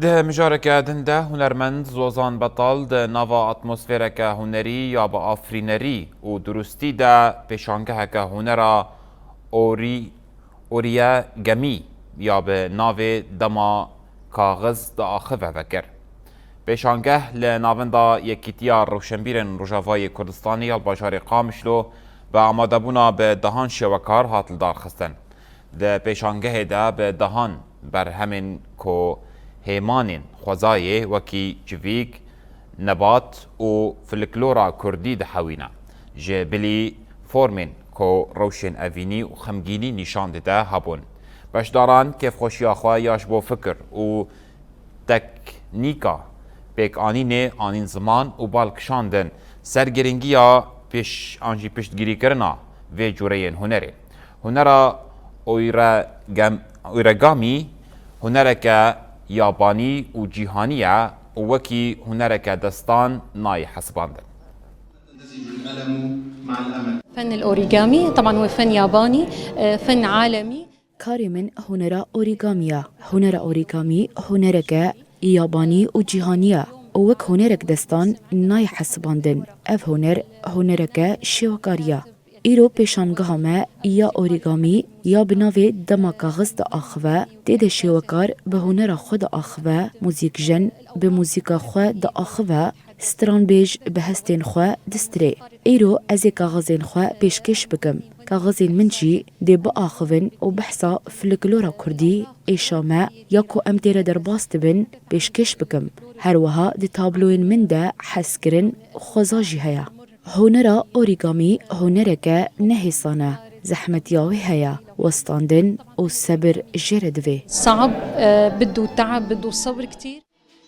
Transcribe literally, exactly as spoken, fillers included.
Di mijareke din de hunermend Zozan Betal di nava atmosfereke hunerî ya bi afirînerî û durustî de pêşangeheke hunera orî-, oriyegamî ya bi navê Dema Kaxiz diaxive vekir. Pêşangeh li navenda Yekîtiya Rewşenbîrên Rojavayê Kurdistanê ya li bajarê Qamişlo bi amadebûna bi dehan şêwekar hat lidarxistin. Di pêşangehê de bi dehan berhemên ku hêmanên xwezayê wekî çivîk, nebat û filiklora kurdî dihewîne. Ji bilî formên ku rewşên evînî û xemgînî nîşan dide hebûn. Beşdaran kêfxweşiya xwe ya ji bo fikir û teknîka pêkanînê anîn ziman û bal kişandin ser girîngiya pêş an jî piştgirîkirina vê cûreyên hunerê. Hunera oîregem-, oîregamî hunereke yabanî û cîhanî ye û wekî hunereke destan nayê hesibandin. فن الأوريغامي طبعا هو فن ياباني، آه، فن عالمي. Karê min hunera orîgamî ye. Hunera orîgamî hunereke yabanî û cîhanî ye û wek hunerek destan nayê hesibandin. Ev huner hunereke şêwekarî ye. Îro pêşangeha me ya orîgamî ya bi navê Dema Kaxiz diaxive, tê de şêwekar bi hunera xwe diaxive, muzîkjen bi muzîka xwe diaxive, stranbêj bi hestên xwe distirê. Îro ez ê kaxizên xwe pêşkêş bikim. Kaxizên min jî dê biaxivin û behsa filiklora kurdî, êşa me ya ku em tê re derbas dibin, pêşkêş bikim. Her wiha di tabloyên min de hezkirin xweza jî heye. Hunera orîgamî hunereke nehêsan e. Zehmetiya wê heye, westandin û sebir jê re divê. صعب، آه، بده تعب، بده صبر كتير.